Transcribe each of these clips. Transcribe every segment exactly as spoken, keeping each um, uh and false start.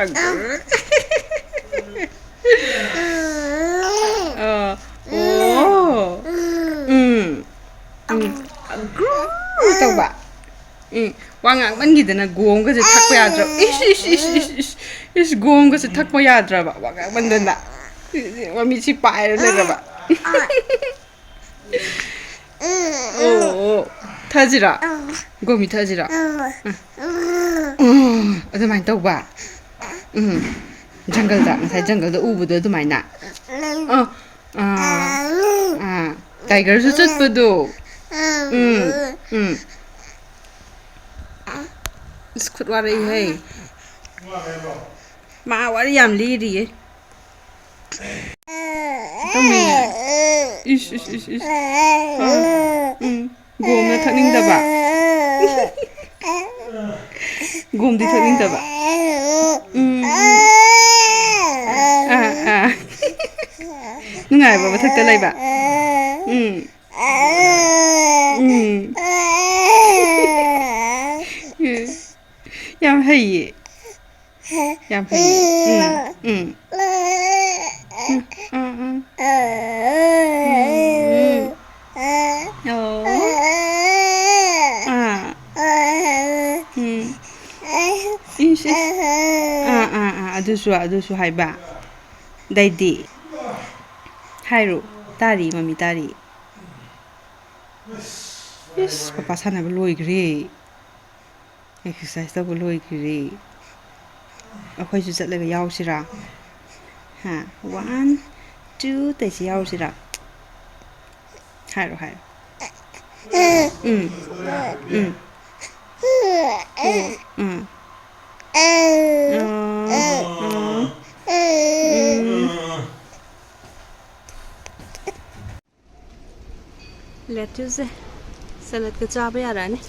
ꯑꯒ꯭ꯔꯨ꯫ ꯑ, ꯑꯣ꯫ ꯎꯝ꯫ ꯎꯝ꯫ ꯑꯒ꯭ꯔꯨ ꯇꯧꯕ꯫ ꯎꯝ꯫ ꯋꯥ ꯉꯥꯡꯃꯟꯈꯤꯗꯅ ꯒꯣꯝꯒꯁꯦ ꯊꯛꯄ ꯌꯥꯗ꯭ꯔꯕ꯫ ꯏꯁ, ꯏꯁ, ꯏꯁ, ꯏꯁ, ꯏꯁ꯫ ꯏꯁ, ꯒꯣꯝꯒꯁꯦ ꯊꯛꯄ ꯌꯥꯗ꯭ꯔꯕ꯫ ꯋꯥ ꯉꯥꯡꯃꯟꯗꯅ꯫ ꯃꯃꯤꯠꯁꯤ ꯄꯥꯏꯔ ꯂꯩꯔꯕ꯫ ꯑꯣ, ꯑꯣ꯫ ꯊꯛꯑꯁꯤꯔꯣ? ꯒꯣꯃꯤ ꯊꯛꯑꯁꯤꯔꯣ? ꯎꯝ꯫ ꯑꯗꯨꯃꯥꯏꯅ ꯇꯧꯕ? ꯎꯝ꯫ ꯖꯪꯒꯜꯗ, ꯉꯁꯥꯏ ꯖꯪꯒꯜꯗ ꯎꯕꯗꯣ ꯑꯗꯨꯃꯥꯏꯅ? ꯑꯥ, ꯑꯥ, ꯑꯥ꯫ ꯇꯥꯏꯒꯔꯁꯨ ꯆꯠꯄꯗꯣ? ꯎꯝ, ꯎꯝ꯫ ꯑꯁ, ꯈꯨꯠ ꯋꯥꯔꯛꯏꯍꯦ꯫ ꯃꯥ ꯋꯥꯔꯤ ꯌꯥꯝ ꯂꯤꯔꯤꯌꯦ꯫ ꯇꯨꯝꯃꯤꯅꯦ꯫ ꯏꯁ, ꯏꯁ, ꯏꯁ, ꯏꯁ꯫ ꯑꯥ, ꯎꯝ꯫ ꯒꯣꯝꯅ ꯊꯛꯅꯤꯡꯗꯕ꯫ ꯒꯣꯝꯗꯤ ꯊꯛꯅꯤꯡꯗꯕ꯫ ꯎꯝ, ꯎꯝ꯫ ꯑꯥ, ꯑꯥ꯫ ꯅꯨꯡꯉꯥꯏꯕ꯭ꯔꯣ ꯃꯊꯛꯇ ꯂꯩꯕ? ꯎꯝ꯫ ꯎꯝ꯫ ꯌꯥꯝ ꯍꯩꯌꯦ꯫ ꯌꯥꯝ ꯍꯩꯌꯦ꯫ ꯎꯝ, ꯎꯝ꯫ ꯎꯝ, ꯎꯝ, ꯎꯝ꯫ ꯎꯝ꯫ ꯑꯣ꯫ ꯑꯥ꯫ ꯎꯝ꯫ ꯏꯁ, ꯏꯁ꯫ ꯑꯥ, ꯑꯥ, ꯑꯥ, ꯑꯗꯨꯁꯨ, ꯑꯗꯨꯁꯨ ꯍꯥꯏꯕ꯫ ꯑꯗꯩꯗꯤ? ꯍꯥꯏꯔꯣ꯫ ꯇꯥꯔꯤ, ꯃꯃꯤ ꯇꯥꯔꯤ꯫ ꯏꯁ, ꯄꯄꯥ ꯁꯥꯟꯅꯕ ꯂꯣꯏꯈ꯭ꯔꯦ꯫ ꯑꯦꯛꯁꯔꯁꯥꯏꯁ ꯇꯧꯕ ꯂꯣꯏꯈ꯭ꯔꯦ꯫ ꯑꯩꯈꯣꯏꯁꯨ ꯆꯠꯂꯒ ꯌꯥꯎꯁꯤꯔꯥ? ꯍꯥ? One, two ꯇꯩꯁꯤ ꯌꯥꯎꯁꯤꯔꯥ? ꯍꯥꯏꯔꯣ, ꯍꯥꯏꯔꯣ꯫ ꯎꯝ꯫ ꯎꯝ꯫ ꯎꯝ꯫ ꯎꯝ꯫ ꯎꯝ꯫ ꯂꯦꯇ꯭ꯌꯨꯁꯁꯦ ꯁꯂꯠꯀ ꯆꯥꯕ ꯌꯥꯔꯛꯑꯅꯤ꯫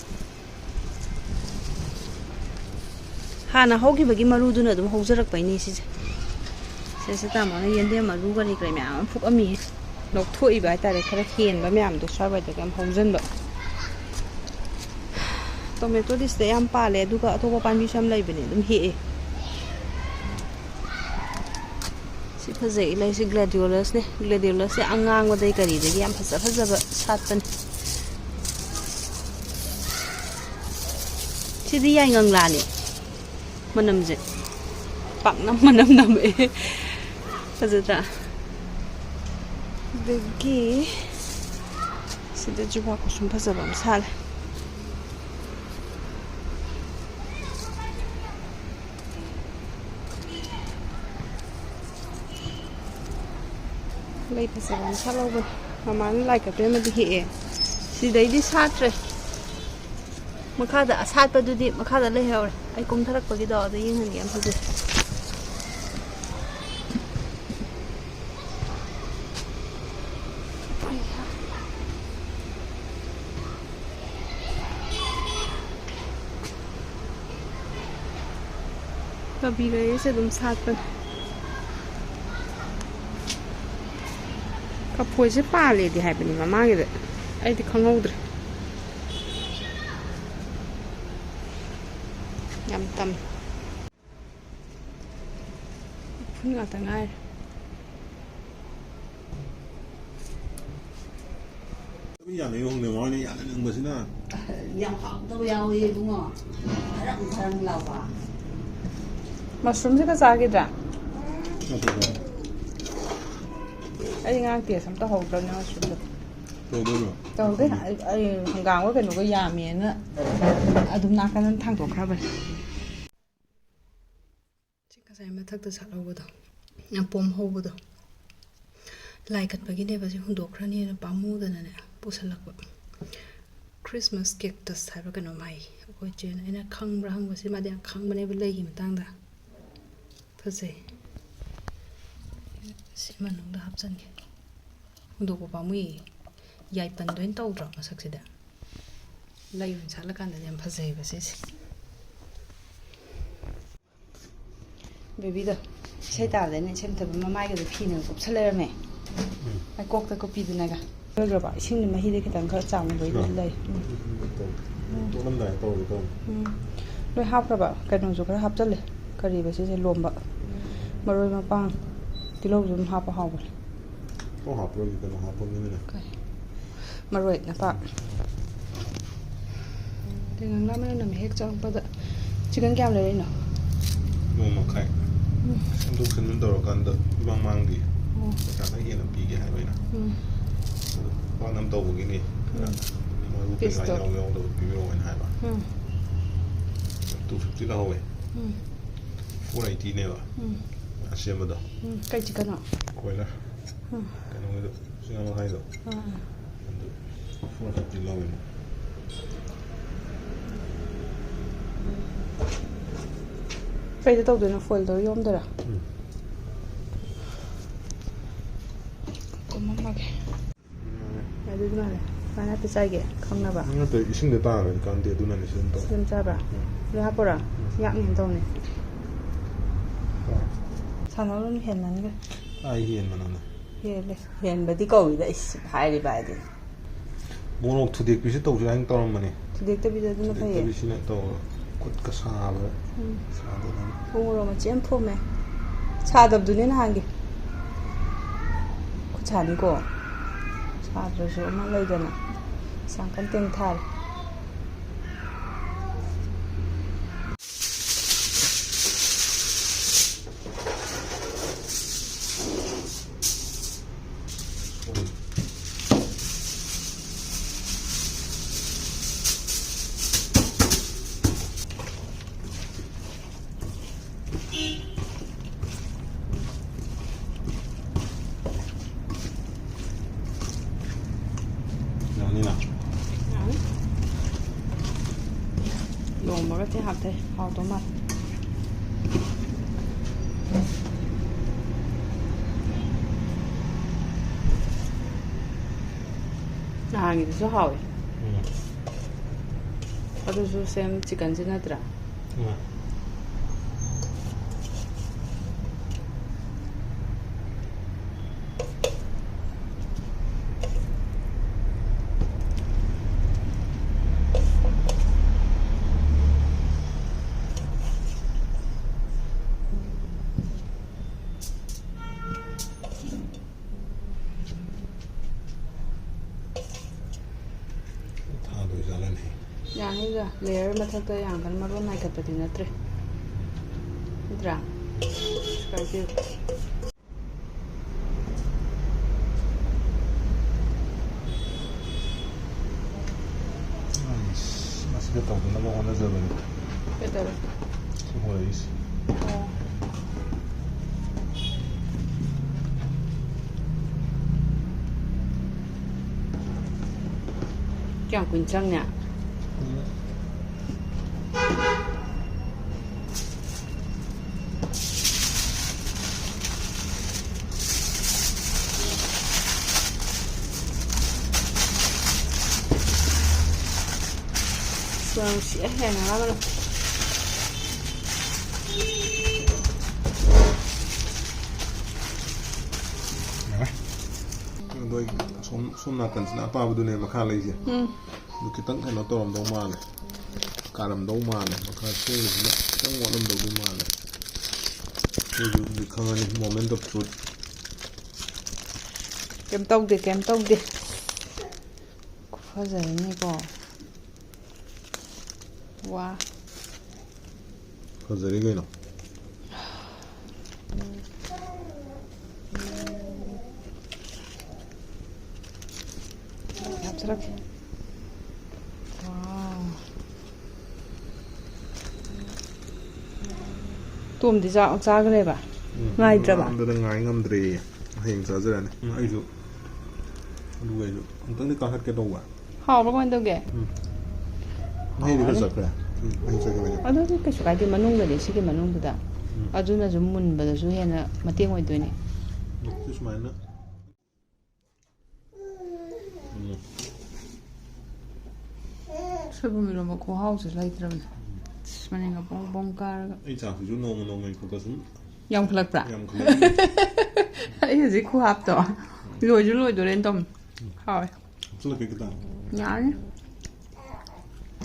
ꯍꯥꯟꯅ ꯍꯧꯈꯤꯕꯒꯤ ꯃꯔꯨꯗꯨꯅ ꯑꯗꯨꯝ ꯍꯧꯖꯔꯛꯄꯩꯅꯦ ꯁꯤꯁꯦ꯫ ꯁꯤꯁꯦ ꯇꯥꯃꯣꯅ ꯌꯦꯟꯗꯦꯝ ꯃꯔꯨ ꯀꯔꯤ ꯀꯔꯤ ꯃꯌꯥꯝ ꯑꯃ ꯐꯨꯛꯑꯝꯃꯤꯌꯦ꯫ ꯂꯧꯊꯣꯛꯏꯕ ꯍꯥꯏꯇꯥꯔꯦ, ꯈꯔ ꯍꯦꯟꯕ ꯃꯌꯥꯝꯗꯣ ꯁ꯭ꯋꯥꯏꯋꯥꯏꯗꯒ ꯌꯥꯝ ꯍꯧꯖꯟꯕ꯫ ꯇꯣꯃꯦꯇꯣꯗꯤ ꯁꯤꯗ ꯌꯥꯝ ꯄꯥꯜꯂꯦ, ꯑꯗꯨꯒ ꯑꯇꯣꯞꯄ ꯄꯥꯝꯕꯤꯁꯨ ꯌꯥꯝ ꯂꯩꯕꯅꯦ, ꯑꯗꯨꯝ ꯍꯦꯛꯑꯦ꯫ ꯐꯖꯩ꯫ ꯂꯩꯁꯤ gladiolus ꯅꯦ꯫ Gladiolus ꯁꯦ ꯑꯉꯥꯡꯕꯗꯩ ꯀꯔꯤꯗꯒꯤ ꯌꯥꯝ ꯐꯖ ꯐꯖꯕ ꯁꯥꯠꯄꯅꯦ꯫ ꯁꯤꯗꯤ ꯌꯥꯏꯉꯪꯂꯥꯅꯦ꯫ ꯃꯅꯝꯁꯦ ꯄꯥꯛꯅꯝ ꯃꯅꯝ ꯅꯝꯃꯛꯑꯦ꯫ ꯐꯖꯗ꯭ꯔꯥ? ꯑꯗꯒꯤ ꯁꯤꯗ ꯖꯨꯕꯥ ꯀꯨꯁꯨꯝ ꯐꯖꯕ ꯑꯃ ꯁꯥꯠꯂꯦ꯫ ꯂꯩ ꯐꯖꯕ ꯑꯃ ꯁꯥꯠꯍꯧꯕꯅꯦ꯫ ꯃꯃꯥꯅ ꯂꯥꯏ ꯀꯠꯄꯩ ꯑꯃꯗꯤ ꯍꯦꯛꯑꯦ꯫ ꯁꯤꯗꯩꯗꯤ ꯁꯥꯠꯇ꯭ꯔꯦ꯫ ꯃꯈꯥꯗ ꯑꯁꯥꯠꯄꯗꯨꯗꯤ ꯃꯈꯥꯗ ꯂꯩꯍꯧꯔꯦ꯫ ꯑꯩ ꯀꯨꯝꯊꯔꯛꯄꯒꯤꯗꯣ ꯑꯗꯨ ꯌꯦꯡꯍꯟꯒꯦ ꯑꯝꯇꯗꯤ꯫ ꯀꯕꯤ ꯔꯌꯦꯁꯦ ꯑꯗꯨꯝ ꯁꯥꯠꯄꯅꯦ꯫ ꯀꯐꯣꯏꯁꯦ ꯄꯥꯜꯂꯦꯗꯤ ꯍꯥꯏꯕꯅꯤ ꯃꯃꯥꯡꯒꯤꯗ, ꯑꯩꯗꯤ ꯈꯪꯍꯧꯗ꯭ꯔꯦ꯫ ꯌꯥꯝ ꯇꯝꯃꯤ꯫ ꯎꯐꯨꯟ ꯉꯥꯛꯇ ꯉꯥꯏꯔꯦ꯫ ꯃꯤ ꯌꯥꯝꯅ ꯌꯣꯡꯗꯦ ꯃꯣꯏꯅ ꯌꯥꯝꯅ ꯅꯪꯕꯁꯤꯅ꯫ ꯌꯥꯝ ꯍꯥꯎꯇꯕ ꯌꯥꯎꯋꯦ ꯏꯕꯨꯡꯉꯣ꯫ ꯈꯔꯪ ꯈꯔꯪ ꯂꯥꯎꯕ꯫ ꯃꯁꯔꯨꯝꯁꯤꯒ ꯆꯥꯈꯤꯗ꯭ꯔꯥ? ꯅꯠꯇꯦꯀꯣ꯫ ꯑꯩ ꯉꯔꯥꯡ ꯇꯦꯁ ꯑꯝꯇ ꯍꯧꯗ꯭ꯔꯕꯅꯦ ꯃꯁꯔꯨꯝꯗꯣ꯫ ꯇꯧꯗꯣꯏꯔꯣ? ꯇꯧꯗꯦ꯫ ꯑꯩ, ꯑꯩ ꯍꯪꯒꯥꯝꯒ ꯀꯩꯅꯣꯒ ꯌꯥꯝꯃꯦꯅ ꯑꯗꯨꯝ ꯅꯥꯀꯟ ꯑꯃ ꯊꯥꯡꯗꯣꯛꯈ꯭ꯔꯕꯅꯦ꯫ ꯁꯤ ꯉꯁꯥꯏ ꯃꯊꯛꯇ ꯁꯥꯠꯍꯧꯕꯗꯣ, ꯌꯥꯝ ꯄꯣꯝ ꯍꯧꯕꯗꯣ, ꯂꯥꯏ ꯀꯠꯄꯒꯤꯅꯦꯕ꯫ ꯁꯤ ꯍꯨꯟꯗꯣꯛꯈ꯭ꯔꯅꯤꯅ ꯄꯥꯝꯃꯨꯗꯅꯅꯦ ꯄꯨꯁꯜꯂꯛꯄ꯫ Christmas cactus ꯍꯥꯏꯕ꯭ꯔꯥ ꯀꯩꯅꯣꯝ ꯍꯥꯏ ꯑꯩꯈꯣꯏ ꯆꯦꯅ꯫ ꯑꯩꯅ ꯈꯪꯕ꯭ꯔꯥ ꯍꯪꯕꯁꯤ ꯃꯥꯗꯤ ꯌꯥꯝ ꯈꯪꯕꯅꯦꯕ ꯂꯩꯒꯤ ꯃꯇꯥꯡꯗ꯫ ꯐꯖꯩ꯫ ꯁꯤ ꯃꯅꯨꯡꯗ ꯍꯥꯞꯆꯟꯒꯦ꯫ ꯍꯨꯟꯗꯣꯛꯄ ꯄꯥꯝꯃꯨꯏꯌꯦ꯫ ꯌꯥꯏꯄꯟꯗ ꯑꯣꯏꯅ ꯇꯧꯗ꯭ꯔꯣ ꯃꯁꯛꯁꯤꯗ? ꯂꯩ ꯑꯣꯏꯅ ꯁꯥꯠꯂꯀꯥꯟꯗꯗꯤ ꯌꯥꯝ ꯐꯖꯩꯌꯦꯕ ꯁꯤꯁꯦ꯫ ꯕꯦꯕꯤꯗꯣ ꯏꯁꯩ ꯇꯥꯕꯗ ꯑꯩꯅ ꯏꯁꯩ ꯃꯨꯊꯠꯄ, ꯃꯃꯥꯏꯒꯗꯣ ꯐꯤꯅꯒ ꯀꯨꯞꯁꯜ ꯂꯩꯔꯝꯃꯦ꯫ ꯃꯥꯏ ꯀꯣꯛꯇ ꯀꯨꯞꯄꯤꯗꯨꯅꯒ꯫ ꯂꯣꯏꯈ꯭ꯔꯕ? ꯏꯁꯤꯡꯗꯤ ꯃꯍꯤꯗꯤ ꯈꯤꯇꯪ ꯈꯔ ꯆꯥꯡ ꯂꯣꯏ ꯂꯩ꯫ ꯎꯝ꯫ ꯇꯣꯠꯂꯝꯗꯥꯏꯗ ꯇꯧꯔꯒꯦ ꯇꯧꯕ꯫ ꯎꯝ꯫ ꯂꯣꯏ ꯍꯥꯞꯈ꯭ꯔꯕ? ꯀꯩꯅꯣꯁꯨ ꯈꯔ ꯍꯥꯞꯆꯜꯂꯦ꯫ ꯀꯔꯤꯕ ꯁꯤꯁꯦ? ꯂꯣꯝꯕ꯫ ꯃꯔꯣꯏ ꯃꯄꯥꯡ꯫ ꯇꯤꯜꯍꯧꯁꯨ ꯑꯗꯨꯝ ꯍꯥꯞꯄ ꯍꯥꯎꯕꯅꯦ꯫ ꯇꯤꯜꯍꯧ ꯍꯥꯞꯄꯔꯣꯏꯒꯦ, ꯀꯩꯅꯣ ꯍꯥꯞꯄꯝꯅꯤꯅ꯫ ꯀꯩ? ꯃꯔꯣꯏ ꯅꯄꯥꯛ꯫ ꯇꯦꯡꯉꯪꯂꯥ ꯃꯅꯝ ꯅꯝꯃꯦ ꯍꯦꯛ ꯆꯪꯉꯛꯄꯗ꯫ ꯆꯤꯛꯀꯟ ꯀꯌꯥꯝ ꯂꯩꯔꯛꯏꯅꯣ? ꯀꯤꯂꯣ ꯃꯈꯥꯏ꯫ ꯎꯝ꯫ ꯁꯦꯝꯗꯣꯛ ꯁꯦꯝꯖꯤꯟ ꯇꯧꯔꯀꯥꯟꯗ ꯏꯃꯥꯡ ꯃꯥꯡꯗꯦ꯫ ꯑꯣ꯫ ꯄꯩꯁꯥ ꯈꯔ ꯍꯦꯟꯅ ꯄꯤꯒꯦ ꯍꯥꯏꯕ ꯑꯩꯅ꯫ ꯎꯝ꯫ ꯑꯗꯣ ꯄꯥꯛꯅꯝ ꯇꯧꯕꯒꯤꯅꯤ ꯈꯔ ꯎꯝ꯫ ꯃꯔꯨ ꯀꯩꯀꯥ ꯄꯤꯁꯇꯣ꯫ ꯌꯥꯎ ꯌꯥꯎꯗꯕ ꯄꯤꯕꯤꯔꯛꯑꯣ ꯍꯥꯏꯅ ꯍꯥꯏꯕ꯫ ꯎꯝ꯫ ꯇꯨ ꯐꯤꯐꯇꯤ ꯂꯧꯍꯧꯋꯦ꯫ ꯎꯝ꯫ ꯐꯣꯔ ꯑꯩꯠꯇꯤꯅꯦꯕ꯫ ꯎꯝ꯫ ꯑꯁꯦꯝꯕꯗꯣ꯫ ꯎꯝ꯫ ꯀꯩ ꯆꯤꯛꯀꯟꯅꯣ? ꯀꯣꯏꯂꯔ꯫ ꯎꯝ꯫ ꯀꯩꯅꯣꯒꯤꯗꯣ, ꯆꯤꯡ ꯑꯃ ꯍꯥꯏꯗꯣ꯫ ꯑꯥ꯫ ꯑꯗꯨ ꯐꯣꯔ ꯐꯤꯐꯇꯤ ꯂꯧꯋꯦ꯫ ꯀꯩꯗ ꯇꯧꯗꯣꯏꯅꯣ? ꯐꯣꯏꯜ ꯇꯧꯔ ꯌꯣꯝꯗꯣꯏꯔꯥ? ꯎꯝ꯫ ꯀꯨꯝꯃꯝꯃꯒꯦ꯫ ꯎꯝ꯫ ꯑꯗꯨꯗꯤ ꯃꯥꯜꯂꯦ꯫ ꯀꯥꯟꯅ ꯄꯤꯆꯥꯏꯒꯦ ꯈꯪꯅꯕ? ꯅꯠꯇꯦ, ꯏꯁꯤꯡꯗ ꯇꯥꯔꯗꯤ ꯀꯥꯟꯗꯦ, ꯑꯗꯨꯅꯅꯦ ꯁꯤꯗ ꯑꯗꯨꯝ ꯇꯧ-, ꯁꯤ ꯑꯗꯨꯝ ꯆꯥꯕ꯭ꯔꯥ? ꯎꯝ꯫ ꯑꯗꯨ ꯍꯥꯞꯄꯣꯔꯥ? ꯎꯝ꯫ ꯌꯥꯛꯅꯤ ꯇꯧꯅꯤ꯫ ꯍꯣꯏ꯫ ꯁꯥꯟꯅꯔꯨꯅꯨ, ꯍꯦꯟꯃꯟꯈ꯭ꯔꯦ꯫ ꯑꯩ ꯍꯦꯟꯕꯅꯣꯅꯦ꯫ ꯍꯦꯜꯂꯦ꯫ ꯍꯦꯟꯕꯗꯤ ꯀꯧꯏꯗ, ꯏꯁ, ꯍꯥꯏꯔꯤꯕ ꯍꯥꯏꯗꯨꯅꯤ꯫ ꯃꯣꯔꯣꯛ ꯊꯨꯗꯦꯛꯄꯤꯁꯨ ꯇꯧꯁꯤꯔꯥ ꯍꯥꯏꯅ ꯇꯧꯔꯝꯕꯅꯦ꯫ ꯊꯨꯗꯦꯛꯇꯕꯤꯗ ꯑꯗꯨꯅ ꯐꯩꯌꯦ꯫ ꯊꯨꯗꯦꯛꯇꯕꯤꯁꯤꯅ ꯇꯧꯔꯒ ꯈꯨꯠꯀ ꯁꯥꯕꯗ ꯎꯝ꯫ ꯁꯥꯗꯅꯕ꯫ ꯎ ꯃꯣꯔꯣꯛ ꯃꯆꯦꯠ ꯑꯃ ꯊꯣꯝꯃꯦ꯫ ꯁꯥꯗꯕꯗꯨꯅꯦ ꯅꯍꯥꯟꯒꯤ꯫ ꯈꯨꯠ ꯁꯥꯅꯤꯀꯣ꯫ ꯁꯥꯗ꯭ꯔꯁꯨ ꯑꯃ ꯂꯩꯗꯅ꯫ ꯌꯥꯝ ꯀꯟ ꯇꯦꯡꯊꯥꯔꯦ꯫ ꯌꯥꯅꯤꯅ? ꯌꯥꯅꯤ꯫ ꯂꯣꯝꯕꯒ ꯊꯤ ꯍꯥꯞꯊꯩ꯫ ꯍꯥꯎꯗꯧ ꯃꯥꯜꯂꯦ꯫ ꯅꯍꯥꯟꯒꯤꯗꯨꯁꯨ ꯍꯥꯎꯋꯦ꯫ ꯎꯝ꯫ ꯑꯗꯨꯁꯨ ꯁꯦꯝ ꯆꯤꯛꯀꯟꯁꯤ ꯅꯠꯇ꯭ꯔꯥ? ꯎꯝ꯫ ꯑꯩꯒ ꯂꯦꯌꯔ ꯃꯊꯛꯇ ꯌꯥꯝ ꯀꯟꯅ ꯃꯔꯣꯟ ꯅꯥꯏꯈꯠꯄꯗꯤ ꯅꯠꯇ꯭ꯔꯦ, ꯅꯠꯇ꯭ꯔꯥ? ꯁꯨꯃꯥꯏꯅ ꯇꯧ꯫ ꯑꯁ, ꯃꯁꯤꯗ ꯇꯧꯗꯅꯕ ꯍꯣꯠꯅꯖꯕꯅꯤ꯫ ꯀꯩꯗꯧꯔꯦ? ꯁꯤ ꯍꯣꯔꯛꯏꯁꯦ꯫ ꯑꯣ꯫ ꯀꯌꯥꯝ ꯀꯨꯏꯅ ꯆꯪꯅꯤ? ꯁꯤ ꯌꯥꯝ ꯅꯨꯡꯁꯤꯌꯦ, ꯌꯥꯝ ꯉꯥꯡꯉꯒ꯫ ꯌꯥꯔꯦ꯫ ꯑꯗꯣ ꯑꯩ ꯁꯣꯝ, ꯁꯣꯝ ꯅꯥꯀꯟꯁꯤꯅ ꯑꯄꯥꯕꯗꯨꯅꯦ ꯃꯈꯥ ꯂꯩꯁꯦ꯫ ꯎꯝ꯫ ꯑꯗꯨ ꯈꯤꯇꯪ ꯀꯩꯅꯣ ꯇꯧꯔꯝꯗꯧ ꯃꯥꯜꯂꯦ, ꯀꯥꯔꯝꯗꯧ ꯃꯥꯜꯂꯦ, ꯃꯈꯥ ꯁꯣꯝꯒꯤꯁꯤꯅ ꯈꯤꯇꯪ ꯋꯥꯠꯂꯝꯗꯧꯗꯤ ꯃꯥꯜꯂꯦ꯫ ꯑꯗꯨꯁꯨ ꯍꯧꯖꯤꯛ ꯈꯪꯉꯅꯤ, moment of truth꯫ ꯀꯩꯝ ꯇꯧꯗꯦ, ꯀꯩꯝ ꯇꯧꯗꯦ꯫ ꯐꯖꯔꯅꯤꯀꯣ꯫ ꯋꯥ꯫ ꯐꯖꯔꯦ ꯀꯩꯅꯣ꯫ ꯍꯥꯞꯆꯔꯛꯀꯦ꯫ ꯋꯥꯎ꯫ ꯇꯣꯝꯗꯤ ꯆꯥ-, ꯆꯥꯈ꯭ꯔꯦꯕ? ꯎꯝ, ꯉꯥꯏꯗ꯭ꯔꯕ? ꯂꯥꯝꯗꯅ ꯉꯥꯏ ꯉꯝꯗ꯭ꯔꯦꯌꯦ꯫ ꯍꯌꯦꯡ ꯆꯥꯖꯔꯅꯤ꯫ ꯎꯝ, ꯑꯩꯁꯨ ꯑꯗꯨꯒ ꯑꯩꯁꯨ ꯑꯃꯨꯛꯇꯪꯗꯤ ꯀꯥꯈꯠꯀꯦ ꯇꯧꯕ꯫ ꯍꯥꯎꯕ꯭ꯔꯥ ꯀꯃꯥꯏꯅ ꯇꯧꯒꯦ? ꯎꯝ꯫ ꯃꯍꯤꯗꯤ ꯈꯔ ꯍꯥꯎꯔꯅꯤ꯫ ꯆꯠꯈ꯭ꯔꯦ꯫ ꯎꯝ, ꯃꯍꯤ ꯆꯠꯈ꯭ꯔꯦ꯫ ꯑꯗꯨꯗꯤ ꯀꯩꯁꯨ ꯀꯥꯏꯗꯦ, ꯃꯅꯨꯡꯗꯗꯤ, ꯁꯤꯒꯤ ꯃꯅꯨꯡꯗꯨꯗ꯫ ꯎꯝ꯫ ꯑꯗꯨꯅꯁꯨ ꯃꯨꯟꯕꯗꯁꯨ ꯍꯦꯟꯅ ꯃꯇꯦꯡ ꯑꯣꯏꯗꯣꯏꯅꯤ꯫ ꯎꯝ, ꯁꯤ ꯁꯨꯃꯥꯏꯅ꯫ ꯎꯝ꯫ ꯁꯣꯏꯕꯨꯝ ꯏꯔꯣꯝꯕ ꯈꯨꯍꯥꯎꯁꯤ ꯂꯩꯇ꯭ꯔꯕꯅꯦ꯫ ꯎꯝ꯫ ꯑꯁ, ꯃꯅꯤꯡꯒ ꯕꯣꯡ ꯕꯣꯡ ꯀꯥꯔꯒ꯫ ꯑꯩ ꯆꯥꯛꯁꯤꯁꯨ ꯅꯣꯡꯃ ꯅꯣꯡꯃꯒꯤ focus ꯁꯨꯝ ꯌꯥꯝꯈꯠꯂꯛꯄ꯭ꯔꯥ? ꯌꯥꯝꯈꯠꯂꯛꯏ꯫ ꯑꯩ ꯍꯧꯖꯤꯛ ꯈꯨꯍꯥꯞꯇꯣ꯫ ꯎꯝ꯫ ꯂꯣꯏꯁꯨ ꯂꯣꯏꯗꯣꯔꯦꯅ ꯇꯧꯅꯤ꯫ ꯎꯝ꯫ ꯍꯥꯎꯋꯦ꯫ ꯍꯥꯞꯆꯤꯜꯂꯛꯀꯦ ꯈꯤꯇꯪ꯫ ꯌꯥꯅꯤ꯫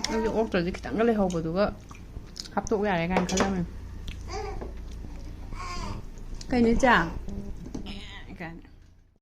ꯑꯩꯁꯨ ꯑꯣꯛꯇ꯭ꯔꯗꯤ ꯈꯤꯇꯪꯒ ꯂꯩꯍꯧꯕꯗꯨꯒ ꯍꯥꯞꯇꯣꯛ ꯌꯥꯔꯦ ꯀꯥꯏꯅ ꯈꯜꯂꯝꯃꯤꯅꯦ꯫ ꯀꯩꯅꯣ ꯏꯆꯥ? ꯀꯥꯏꯅ꯫